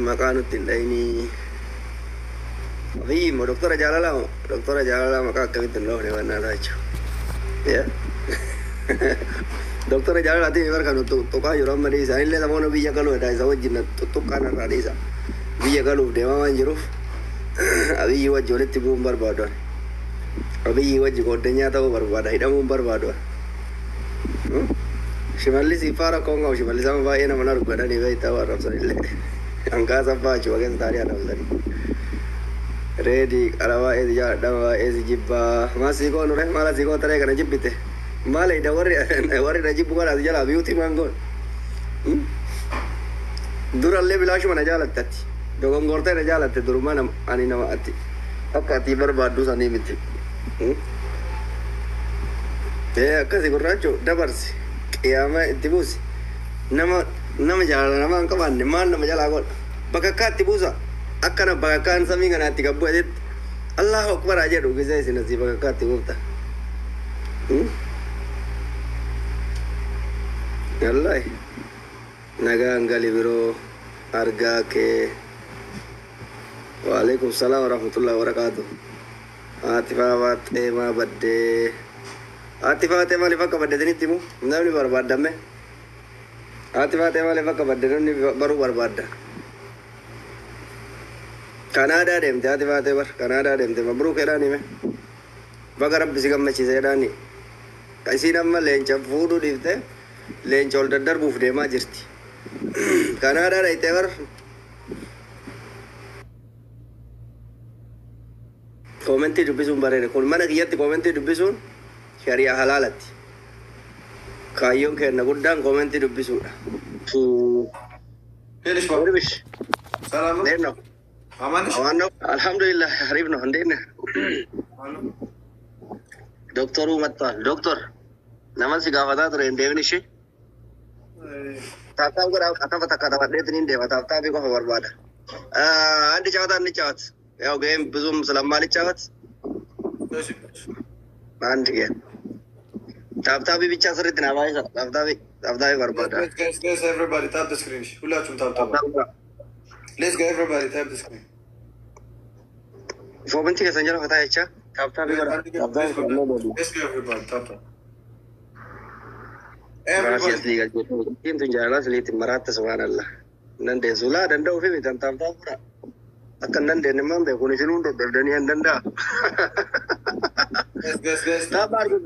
Maqaa nutti hin dhayinii. Abiyyi immoo doktora jaalalaa moo doktora jaalalaa maqaa akkamitti hin dhoofne bannaataa jechuudha. Doktora jaalalaatiin barka nu tuttuqaa jiru amma dhiisa. Anillee namoonni biyya galuu dha isa wajjin na tuttuqqaan irraa dhiisa. Biyya galuuf deemaa waan jiruuf Abiyyi wajji walitti bu'uun barbaadu ani. Abiyyi wajji qooddanyaa ta'uu barbaada, hidhamuun barbaadu ani. Shimallis iffaa rakkoon qabu. Shimallis amma baay'ee nama argu jedhanii beektaa waan arrabsanillee. Hanqaasa abbaa achuma keessa taa'anii arrabsanii. Reedi qara baay'ee si jaaladha, baay'ee si jibbaa. Maal sii goonu ree? Maal asii goota ree kana jibbite? Maal eeyda warri warri na jibbu kana as jalaa biyuutii maan goon? Durallee bilaashuma na jaalatte ati. Dogongortee na jaalatte duruma nama ani nama ati akka ati barbaaddu sanii miti. Ee akkasi gurraacho dabarsi qiyaama itti buusi. Nama nama jaalala namaa hin qabaanne maal nama jalaa godha? Bakakkaa itti buusa. Akkana bakakkaan samii kanaa itti gad bu'etti Allahu Akbar haa jedhu gisee isin asii bakakkaa itti buuftan. Wallaahi nagaan gali biroo argaa kee. Waalaikum salaam warahmatullahi wabarakatuh. Haati faaxee maa baddee? Haati faaxee maaliif akka badde isinitti himu? Namni barbaaddamme. Haati faaxee maaliif akka badde namni baruu barbaadda. Kanaadaa deemte haati faaxee bar. Kanaadaa deemte, mabruuk jedhaan hime. Baga Rabbi si gammachiise jedhaani. Isiin amma leenca fuudhuu dhiifte leenca ol daddarbuuf deemaa jirti. Kanaadaa dhayxee bar. Koomentii dubbisuun bareeda. Kun mana kiyyatti koomentii dubbisuun shari'a halaalatti. Kaayyoon keenna guddaan koomentii dubbisuudha. እንዴት ነሽ? ወርብሽ። ሰላም ነው? እንዴት ነው? አማን ነሽ? አማን ነው። አልሐምዱሊላህ አሪፍ ነው። እንዴት ነህ? ዶክተሩ መጥቷል። ዶክተር naman si gaafataa ture hin deemin ishee. Tap tap godhaa, tapha takka taphadheetiin hin deema, tap tapii qofa barbaada. አንድ ጨዋታ እንጫወት። ያው game ብዙም ስለማልጫወት እሺ። አንድ game tap tapii ብቻ sirriitti naa baay'isa. Tap tapii, tap tapii barbaada. Guys, guys, everybody tap the screen. ሁላችሁም tap tap. Let's go, everybody tap the screen. Foominti keessan jala fataa jecha tap tapii godha. Tap tapii. Let's go, everybody tap tap. Raasii Everybody. asii galchee tun jaalala asliitti maraatta, subhaanallah. Hin dandeessu laa, danda'uu fi mitan tap tap godha. Akka hin dandeenye immoo hin beeku, isinuu dadhabdanii hin danda'a. Guys, guys, guys. Tap argu.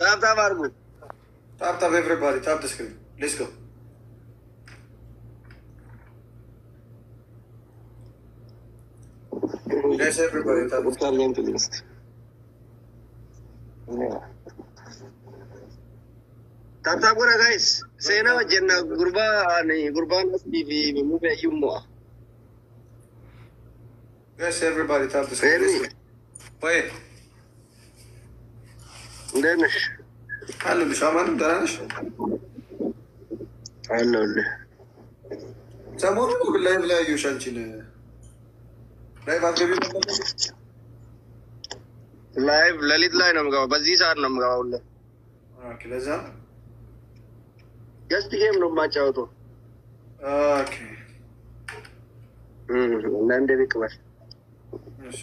Tap tap argu. Tap tap, everybody tap the screen. Let's go. Guys, everybody tap the Guddaa game please. Tap tap godha guys. Seenaa hojjenna, gurbaa ani gurbaan asii fi mubee iyyuu mo'a. Guys, everybody tap the screen. Let's Seeni go. ወይ እንዴት ነሽ? አለሁልሽ። አማንም ደህና ነሽ? አለሁልህ። ሰሞኑን ነው ግን live ላይ አየሁሽ አንቺን። Live አትገቢም ነበር? Live ሌሊት ላይ ነው የምገባው። በዚህ ሰዓት ነው የምገባው ሁሌ። Okay፣ ለዛ ነው። Just game ነው የማጫወተው። Okay። እና እንደ ብቅ በል። እሺ።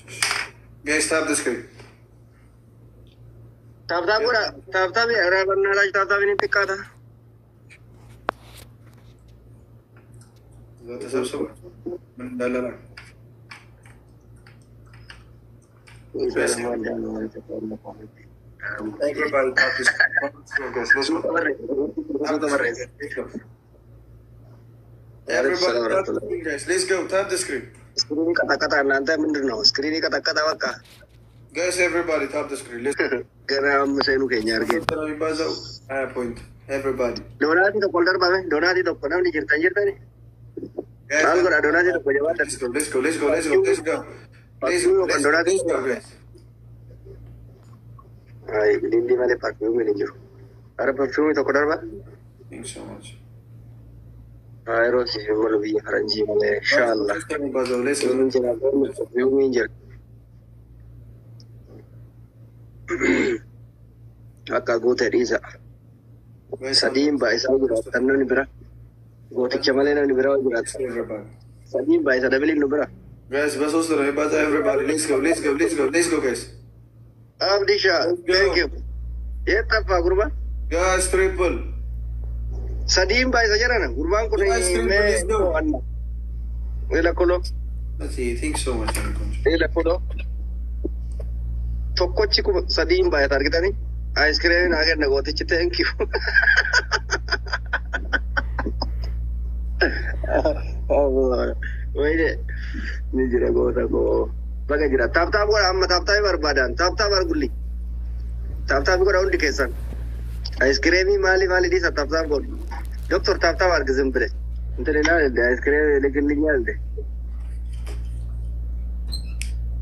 Guys, tap the screen. Tap tap godha. Tap tap, ኧረ በእናታችሁ tap tapiin xiqqaata. እዛ ተሰብስበው ምን እንዳለ ነው። Everybody tap the screen. Guys, let's go. Let's go. Everybody tap the screen, guys. Let's go. Tap the screen. Screen ቀጠቀጣ። እናንተ ምንድን ነው screen ቀጠቀጣ? በቃ። Guys, everybody tap the screen. Let's go. ገና seenuu keenya argee. የሚባዛው 20 point. Everybody. Donut tokko ol darbame, donut tokko namni jirtan jirtani. Guys, Maal godha, donut tokko jabaadha. let's go. Let's go. Let's go. Let's go. Let's go. Let's go. Let's go. Let's go, guys. Ay, lilli malee perfume hin jiru. Ara perfume tokko darba. Thank you so much. Yeroo si malu biyya faranjii malee inshallah. የሚባዛው let's go. Perfume jira, perfume jira. Akka guute dhiisa. Guys, Sadiin baay'isaa jiraatan namni bira. Gooticha malee namni bira jiraata. everybody. Sadiin baay'isa doubleiin nu bira. Guys በሶስት ነው የሚባዛ። Everybody, let's go, let's go, let's go, let's go, guys. Abdisha, thank you. የት ጠፋ ጉርባ? Guys, triple. Sadiin baay'isa jedhana gurbaan kun. Guys, triple, let's go. Ila kulo. Let's see, thank you so much. Ila kulo. Tokkochi kuma sadiin baay'ata argitanii? Aayiskiriimii naa kenna gootichi, thank you. Wayne ni jira goota koo. Baga jira. Tap tap godha amma, tap tapii barbaadan. Tap tap argulli. Tap tapii godha hundi keessan. Aayiskiriimii maali maali dhiisa, tap tap godhu. Doktor, tap tap argi ዝም ብለህ እንትን ይላል እንደ አይስክሬም ይልክልኛል እንደ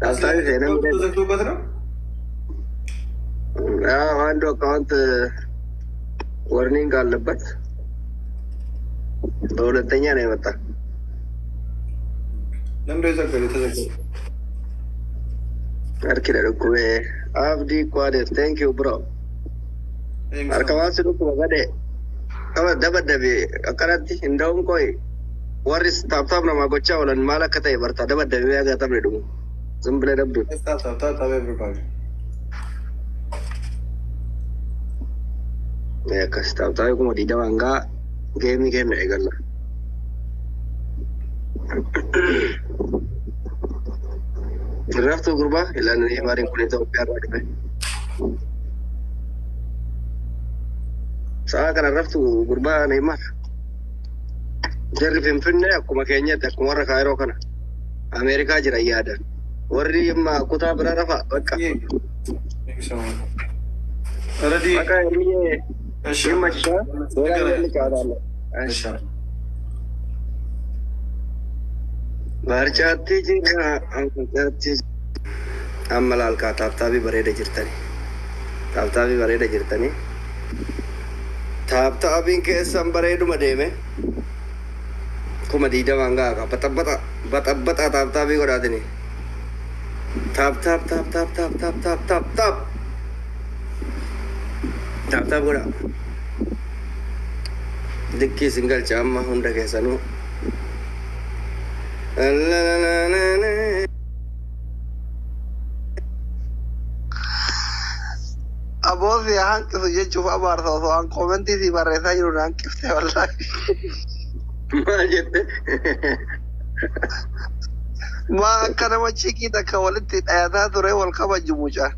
tap tapii feena. ተዘግቶበት ነው። አዎ፣ አንዱ account warning አለበት። በሁለተኛ ነው የመጣ። ለምንድን ነው የዘጋው? የተዘጋው? Harki dhukkubee Abdii Kwaadir, thank you, bro. Harka waan si dhukkuba gadee qaba dabaddabe akkanatti hinda'uun qoy warri tap tap namaa gochaa oolan maal akka ta'e barta dabaddabe haga taphne dhumu ዝም ብለህ ደብድብ። Tap tap, tap tap, everybody. Akkas tap tapii 20,000 hangaa gameii kenna eegalla. Raftuu gurbaa ilaalanii maariin kun Itoophiyaa irraa dhufe. Sa'a kana raftu gurbaa Neymar. Jarri Finfinnee akkuma keenyatti, akkuma warra Kaayiroo kana Ameerikaa jiran yaadan. Warri amma kutaa biraa rafa bakka. Thank you so much. Ready? Bakka hirmiyyee እሺ። dhimma chishaa. እሺ። Barchaatti jira, barchaatti. Amma laalkaa tap tapii bareeda jirtani. Tap tapii bareeda jirtani. Tap tapiin keessan bareeduma deeme. 20,000 hangaa baxabbaxa baxabbaxa tap tapii godhaatini. Tap tap tap tap tap tap tap tap tap. Tap tap godha. Dikkii isin galcha amma hunda keessanuu. La la la la la. Aboo si hanqisu jechuuf abaarsa osoo an commentii si barreessaa jiru na hanqifte wallaahi. Maal jette? Maa akka nama chiikii takka walitti dhayataa ture wal kabaju mucaan.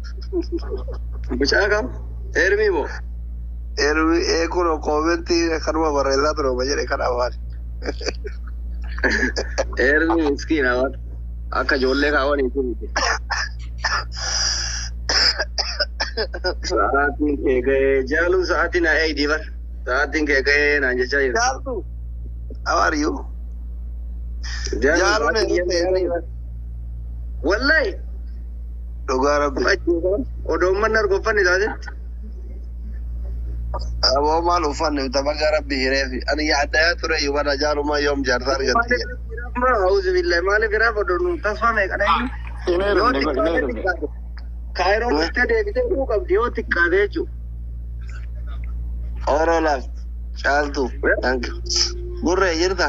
Mucaa kam? Eermii moo? Eeguun commentii kanuma barreessaa ture ma jedhe kana afaan. Eermii miskiina waan akka ijoollee kaawwaniitu miti. Sa'aatiin kee ga'ee jaaluun sa'aatiin naa eegdii bar. Sa'aatiin kee ga'ee naan jechaa jirti. Jaaltu. How are you? Jaaluun Jaaluun sa'aatiin eeguun. Wallahi. Dhugaa rabbi. Odoo manni argoffanne taatetti. Aboo maal uffanne baga rabbi hireefi. Ani yaaddayaa ture iyyuu bara jaalumaa yoom jaarsa argatti jedhe. Auzu billahi, maaliif hiraaf odoo nu tasfaa meeqa eenyu? Yoo xiqqaate xiqqaate. Kaayiroon dhuftee deebitee dhufuu qabdi yoo xiqqaate jechuudha. Oroo laaf caaltu. Thank you. Gurree jirta.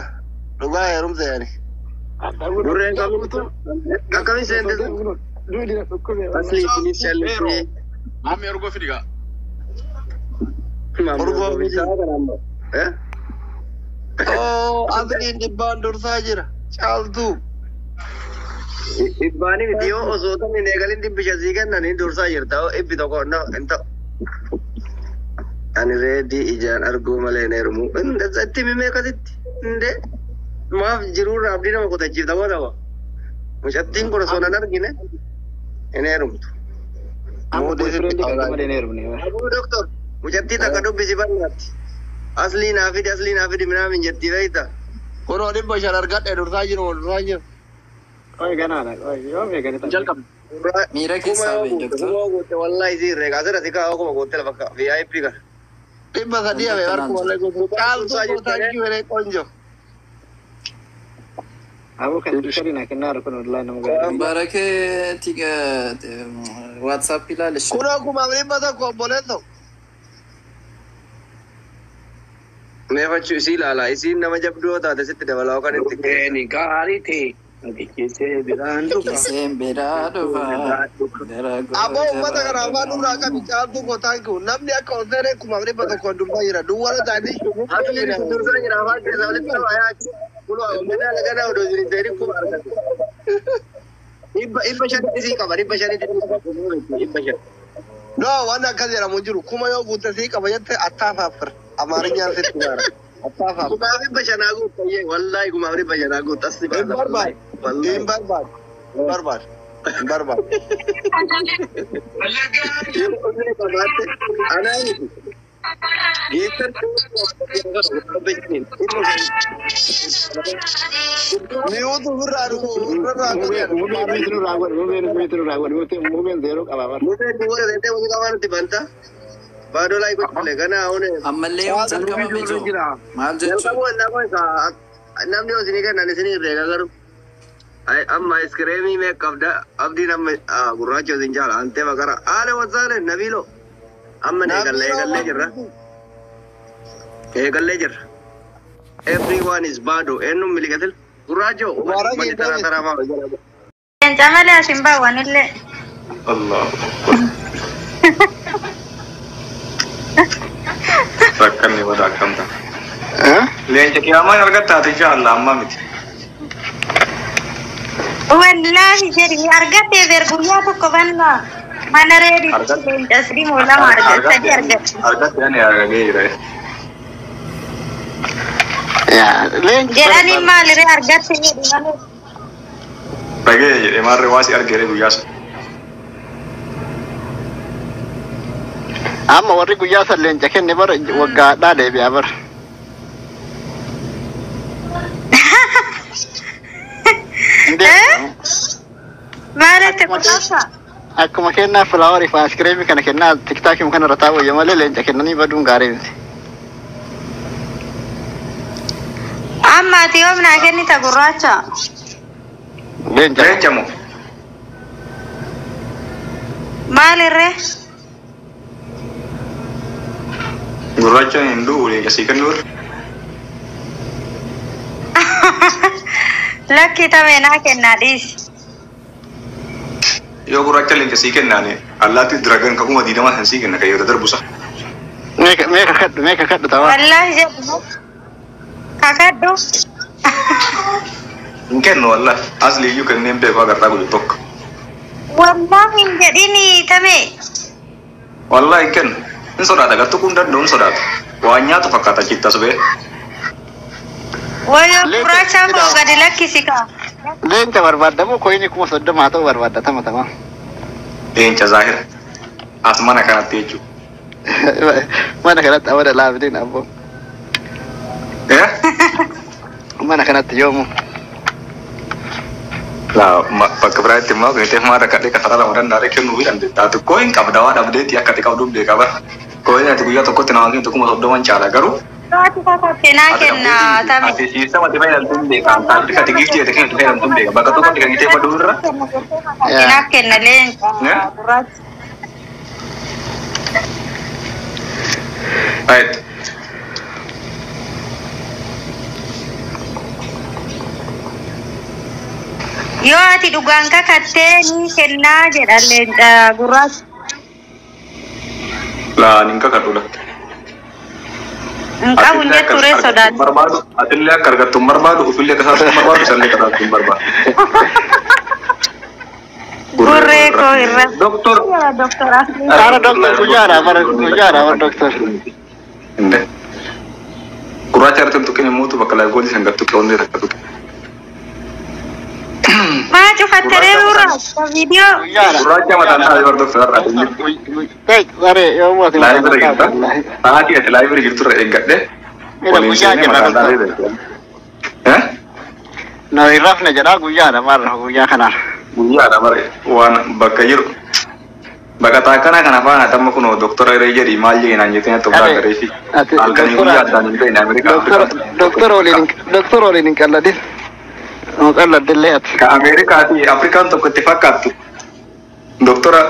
Dhugaa heerumte yaani. Gurreen kamitu akkamiin seente? Asli isinis callisee. Maammi ergoo fidigaa. Urgoo fidi. Eh? Oo, asliin dhibbaan dursaa jira. Caaltu. Dhibbaanii miti, yoo osoo taphni eegalin 500 sii kennanii dursaa jirta. Dhibbi tokko hin ta'u. Ani reedii ijaan arguu malee hin heerumu. Itti himee akkasitti. Indee maaf jiruurraa abdii nama kutachiifta booda. Mucattiin kun osoo nan argine hin heerumtu. Abuu doktor, mucattii takka dubbisi bal'aatti. Aslii naa fidi, aslii naa fidi minaamin jettii beekta. Kunoo 500 argadhe, dursaa jiru, dursaa jiru. Jalqabna. Miira keessaa bahi, doktor. Kuma guutte wallahi si irree asirratti kaa'oo kuma guutte lafa VIP kana. 300 hafe barkuma wallee guutuu. Caaltu koo, thank you very ቆንጆ. Barakee WhatsApp ilaali. Kunoo 1,100 obboleesso. Meefachuu isii ilaala. Isiin nama jabduu yoo taate sitti dabalaa yookaan itti Dhugeen gaarii ta'e Atichise biraan dhufa. Kiseen biraa dhufa. Gara Aboo uummata goota kana afaan nurraa qabi caaltuu koo thank you. Namni akka ol seenee 1,100 dursaa jira. Duwwara ta'anii Ati dursaa jira afaan keessaa walitti qabaa yaa. Kuloo mana laganaa odoo jirin seerii kuma argatu. 500 sii qaba 500 500. No, waan akkas jedhamu hin jiru. Kuma yoo guutte sii qaba jette attaafaafir. Amaarinyaan sitti baara. Attaafaafir. 5,500 guutta iyyee wallaahi 5,500 guutta as si Hin baasa barbaadu. wallaahi. Hin barbaadu. Hin barbaadu. Hin barbaadu. Yoo onnee qabaatte anaa miti. Geettar Mi'uutu ofirraa dhufu ofirraa godhan. Mubeen miitu nurraa godhe mubeen miitu nurraa godhe mubeen zeeroo qaba bara. Mubeen duwwaa seentee muuziqaa waan nuti banta. Baadoo laayii gochuulee ganaa oone. Ammallee yoom jalqabame jiru? Maal jechuun? Jalqabuu ennaa kun namni yoo isinii kennan isinii herreega garuu. Amma iskireemii meeqa qabda abdiin amma gurraacha isin jaala antee bakara haala wasaale nabiilo amma eegalle eegallee jirra eegallee jirra. Everyone is baado eenyuun miliqatil gurraacho Mubarak manni taraa taraa maa Leenca malee as hin baawwanillee. Allah. Rakkanni wada akkam ta'a. Leenca qiyaamaan argatta ati insha Allah amma miti. Wallaahi jedhi argattee ber guyyaa tokko bal'aa mana reedii leenca sadii moo lama argatte sadii argatte. Argatte ani argagee jira. Leenci Jedhanii maaliree argatte jedhi malee. Dhagee jedhe maarree waa si argee guyyaa sun. Amma warri guyyaa san leenca kenne bara waggaadhaa deebi'a bara. Maalitti qotaasa? Akkuma kennaa filaawarii fi ayiskiriimii kana kennaa tiktaakii kana irra taa'u malee leenca kennanii baduun gaarii miti. Amma ati yoom naa kennita gurraacha? Leenca. Leenca moo? Maalirree? Gurraacha hin du'u leenca sii kennuu irra. Lakki tamee naa kennaa dhiisi. Yoo gurraacha leenca sii kennaani allaatti diragan kakuma diidama san sii kenna kan yeroo darbu sa. Mee kakadhu mee kakadhu ta'aa. Wallaahi jedhu kakadhu. Hin kennu wallaahi asli iyyuu kenneen beeku agartaa guyyu tokko. Wallaahi hin jedhini tamee. Wallaahi hin kennu. Hin sodaata gartuu kun danda'u hin sodaata. Waan nyaatu fakkaata achitti as ba'e. Wayyoo gurraacha koo gadi lakkisi kaa. Leenca barbaadamu koyini 30,000 haa ta'u barbaadda tama tama. Leenca zaahira. As mana kanatti jechuudha. Mana kanatti abada laabdiin abboo. Mana kanatti yoomu. Laa bakka biraatti immoo geetee maara kadhee kasaraa lama danda'ee kennuu fi dandeetta. Ati kooyin qabda waan dhabdeetti akka ati qabduun beekaa bara. Kooyin ati guyyaa tokkotti nama kennu 30,000 caala garuu. Ati kakatte naa kenna tame. Ati siisa mati fayyadamtuun beekaa. Ati kati giiftii jette kennu fayyadamtuun beekaa. Bakka tokkotti kan geetee baduu irra. Naaf kenna leenca gurraacha. Right. Yoo ati dhugaan kakattee ni kennaa jedha leenca gurraacha. Laa nin kakadhu lakki. Hin qabu hin jettu ree sodaatu. Barbaadu atillee akka argattu hin barbaadu ofillee akka isaatti hin barbaadu isallee akka isaatti hin barbaadu. Gurree koo irra. Doktor. Doktor Asli. Ara doktor guyyaadha bara guyyaadha bara doktor. Inde. Gurraacha irratti hin tuqin immoo bakka laayikoolii san gattu qe'oonni takka tuqe. Maa cufatte ree gurraacha viidiyoo. Gurraacha mataan isaa bar doktor har'a. Saree yoo mootii Laayii bira jirta. Sa'aatii ati laayii bira jirtu irra eeggadhe. Waliin guyyaa seenee jenna mataan isaa doktor. Eh? No hin rafne jedhaa guyyaadha maarra guyyaa kanaa. Guyyaadha bare waan bakka jiru. Baqataa akkana kana faana tamma kunoo doktora irree jedhi maal jedhi naan jettee natti ofirraa garee fi halkanii guyyaa addaan hin beekne Ameerikaa. Doktor waliin doktor waliin hin qalladin. Hin qalladillee ati. Ka Ameerikaa fi Afrikaan tokko itti fakkaattu. Doktora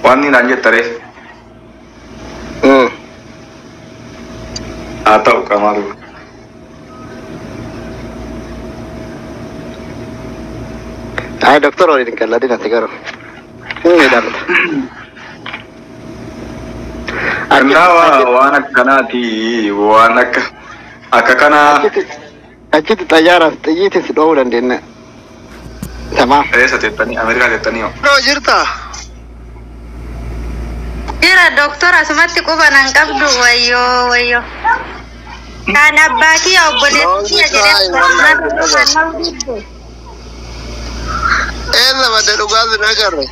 waan ni naan jettaree. Haa ta'u qamaaru. Ay doktor waliin hin qalladin ati garuu. Hin miidhamta. Innaa waan akkanaati waan akka akka kanaa. Achitti xayyaaraaf xiyyiitiin si dhoowuu dandeenya. Tamaam. Eessa teettanii Ameerikaa teettanii hoo? No jirta. Jira doktora asumatti quba nan qabdu wayyoo wayyoo. Kan abbaa kiyya obboleessi kiyya jedhee Eessa badde dhugaa sin agarre.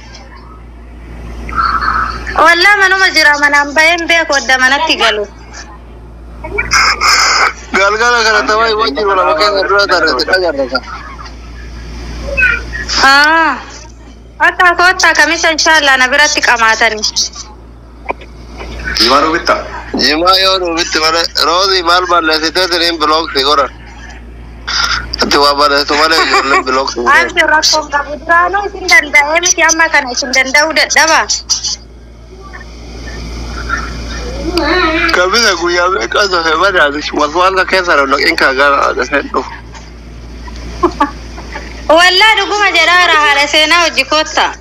Wallaa manuma jira manaan baheen beeku odda manatti galu. Galgala kana tapha wajjin lama keessa dura tarre sin agarre ka. Kottaa kottaa kamisa inshaallah na biratti qamaatani. Jimaa nuu bittaa? Jimaa yoo nuu bitti malee roozii maal balleessitee siniin bilook si godhan. Ati waa balleessu malee ijoolleen bilook si godhan. Ansi rakkoon qabu duraanuu isin danda'ee miti amma kana isin danda'uu dadhaba. Kamisa guyyaa meeqa safe badaati waswaasa keessa dhaqin kaa gara dhufee dhufu. Wallaa dhuguma jedhaara haadha seenaa hojii kottaa.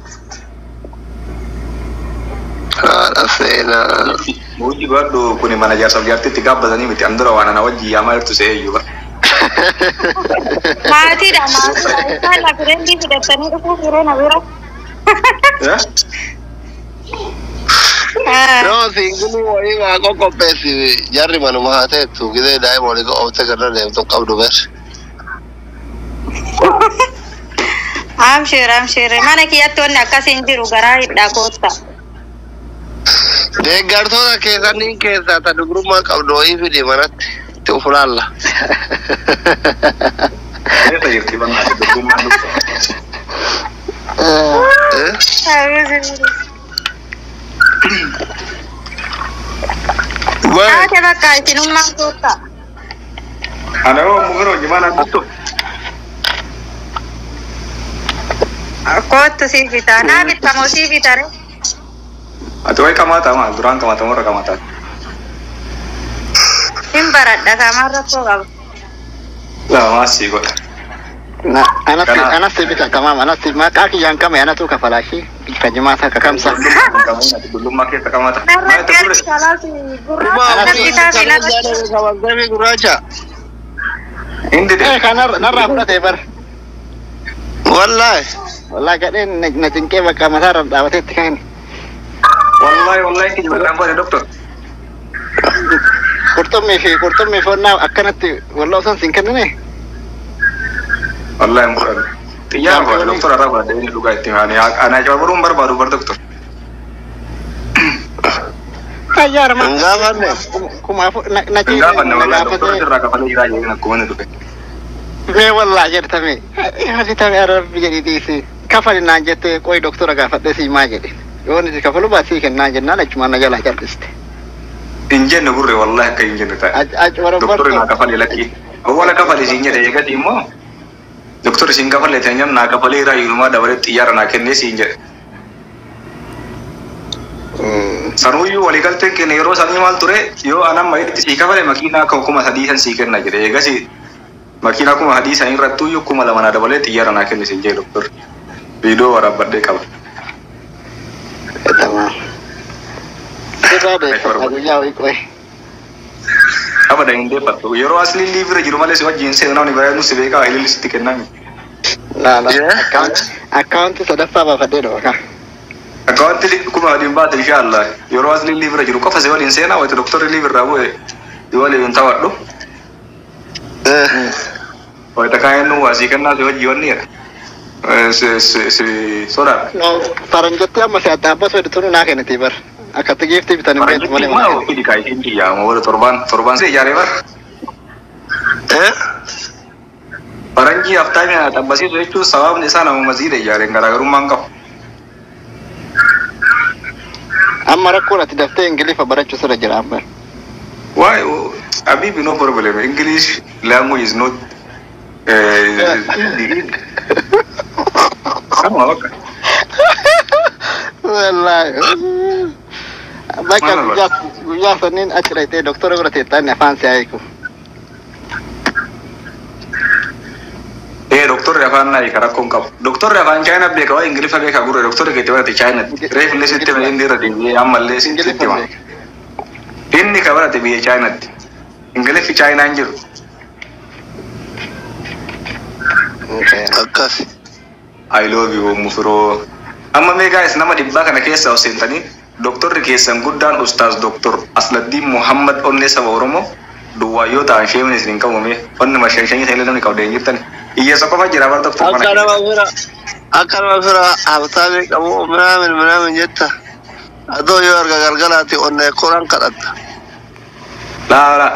Haadha seenaa. Hojii godhadhu kuni mana jaarsaaf jaartitti gaabbatanii miti an dura waan ana wajjii yaamaa jirtu se'ee iyyuu bara. Maatiidha maatiidha. Inshaallah firendii fidattanii dhufuuf yeroo na bira. Yoo siingilii wayii waa qoqqopheessi jarri manuma haa teettu gizee daa'ima walii oofte garra deemtu qabdu ber. Amshir amshir mana kiyyatti wanni akkas hin jiru garaa hidhaa kottaa. Deeggartoota keessaniin keessaa ta dubrummaa qabdu wayii fidi manatti itti ufulaalla. Eessa jirti banaa dubrummaan dhufte? Taate bakka isinummaan kottaa. Ana hoo mugiroo jimaa naan bittu? Kottu sii bitaa. Naa bittamoo sii bitare? Ati wayi qamaataa maal duraan qamaata moo irra qamaataa? Hin baradha kamaan rakkoo qaba. Lama sii godha. Anas si bita tamaam anas si maqaa kiyyaan qame anatu kafalaashi kan jimaa isaa kakamsa. Dullummaa keessa qamaata. Narra Maal itti galchi kalaas gurraacha bitaa fi narra. Gurraacha. Hindi de. Kan narraa fudhatee bar. Wallaahi. Wallaahi gadheen na cinqee bakka mataarra dhaabatee itti kahin. Wallahi wallahi kijibaa kan baate doktor. Qurxummii fi qurxummii foonnaa akkanatti wallaa osoo hin kennine. Wallahi hin fudhanne. Xiyyaara baate doktor irraa fudhadhe inni dhugaa itti maani. Ana cabaruun hin barbaadu bar doktor. Xayyaara Hin gaafanne. kuma afur na Hin gaafanne na wallahi doktor gaafatee. irraa kafalee jiraa jedheen akkuma inni dhufe. Mee wallaa jedhtame hojjetame arabbi jedhi dhiisi kafali naan jette qoyi doktora gaafadhe sii maa jedhe yoo inni kafalu baasii kennaa jennaan achumaan na jalaa cal'iste. Hin jenne gurre wallahi akka hin jenne ta'e. Doktorri naa kafalee lakkii. Awwaala kafalee siin jedhe eegati immoo doktorri siin kafalee ta'e naa kafalee irraa hiyyumaa dabalee xiyyaara naa kennee siin jedhe. Sanuyyuu waliigalteen keenya yeroo sanii maal ture yoo anan mayitti sii kafale makiinaa kan 3000 san sii kenna jedhe eegasi makiinaa 3000 san irrattuyyuu 2000 naa dabalee xiyyaara naa kenne siin jedhe doktorri. Viidiyoo waraabbadhee qaba. Tamaam. Sirraa deeffadha guyyaa wayii qoyi. Abada hin deeffattu. Yeroo asli liivira jiru malee si wajjin seenu namni baay'een si beekaa ililli sitti kennami. Laala akkaawuntii sadaffaa baafadhee dhufa kaa. Akkaawuntii 3000 baate inshaallah. Yeroo asli liivira jiru qofa si waliin seenaa wayita doktorri liivirraa bu'e si waliin taphadhu. Wayita kaayeen nu waa sii kennaa si wajjii wanni jedha. Si sodaadha. Faranjatti amma si adda abbas weddu tunu naa kenniti bar. Akkatti giiftii bitan hin beektu malee mana Maal fidi kaa isheen kiyyaa moo torbaan torbaan si ijaaree bar. Faranjii haftaami ana xabbasiisu jechuun sababni isaa nama maziida ijaareen garaagarummaa hin qabu. Amma rakkoon ati daftee Ingiliffa barachuu sirra jira amma. Why? Habibi, no problem. English language is not. Sama bakka. Wallaahi. Bakka guyyaa Guyyaa sanniin achi dhaqxee doktora bira teettaa inni afaan si hiiku. Ee doktorri afaan naa hiika rakkoon qabu. Doktorri afaan Chaayinaa beeka waa Ingiliffa beeka gurre doktorri keetti barate Chaayinaatti. Reef illee sitti hima inni irra deebi'ee ammallee sitti hima. Inni ka barate biyya Chaayinaatti. Ingiliffi Chaayinaan jiru. Akkas. I love you mufiroo. Amma mee guys nama dhibbaa kana keessa ol seentanii doktorri keessan guddaan Ustaaz Doktor Asladdiin Muhammad Onnee saba Oromoo duwwaa yoo ta'an sheemin isin hin qabu mee onnuma shan shanii ta'e namni qabdee hin jirtani. Hiyyeessa qofa jira bar doktor mana Akka nama keessa. fira akka nama fira habtaamii qabu minaamin minaamin jetta. Adoo yoo arga galgalaati onnee koran kadhatta. Laa laa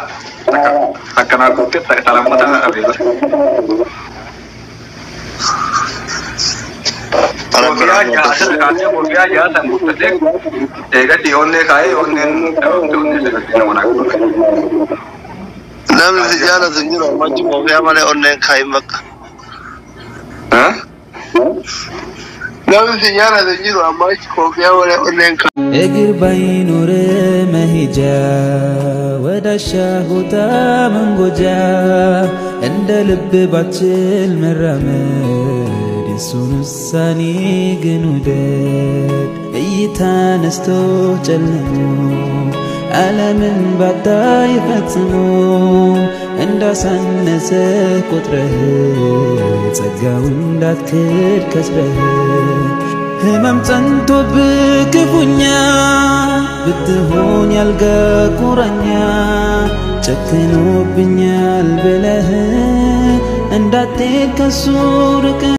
takka naa guuttee takka lammataa na dhabee bara. Kofiyaa jaha kaasee kofiyaa jaha san guuttatee eegatti onnee kaa'ee onneen dhabamte onnee sagaltee nama naa guutte. Namni si jaalatu hin jiru ammachi kofiyaa malee onneen kaayin bakka. Namni si jaalatu hin jiru ammachi kofiyaa malee onneen kaayin. እግር ባይኖር መሄጃ ወዳሻ ቦታ መንጎጃ እንደ ልብ ባችል መራመድ የሱን ውሳኔ ግን ውደድ እይታ ነስቶ ጨልሞ ዓለምን ባጣ ይፈጽሞ እንዳሳነሰ ቆጥረህ ጸጋው እንዳትክድ ከስረህ ህመም ጸንቶብህ ክፉኛ ብትሆን ያልጋ ቁራኛ ጨክኖብኛል ብለህ እንዳትሄድ ከሱ ርቀህ።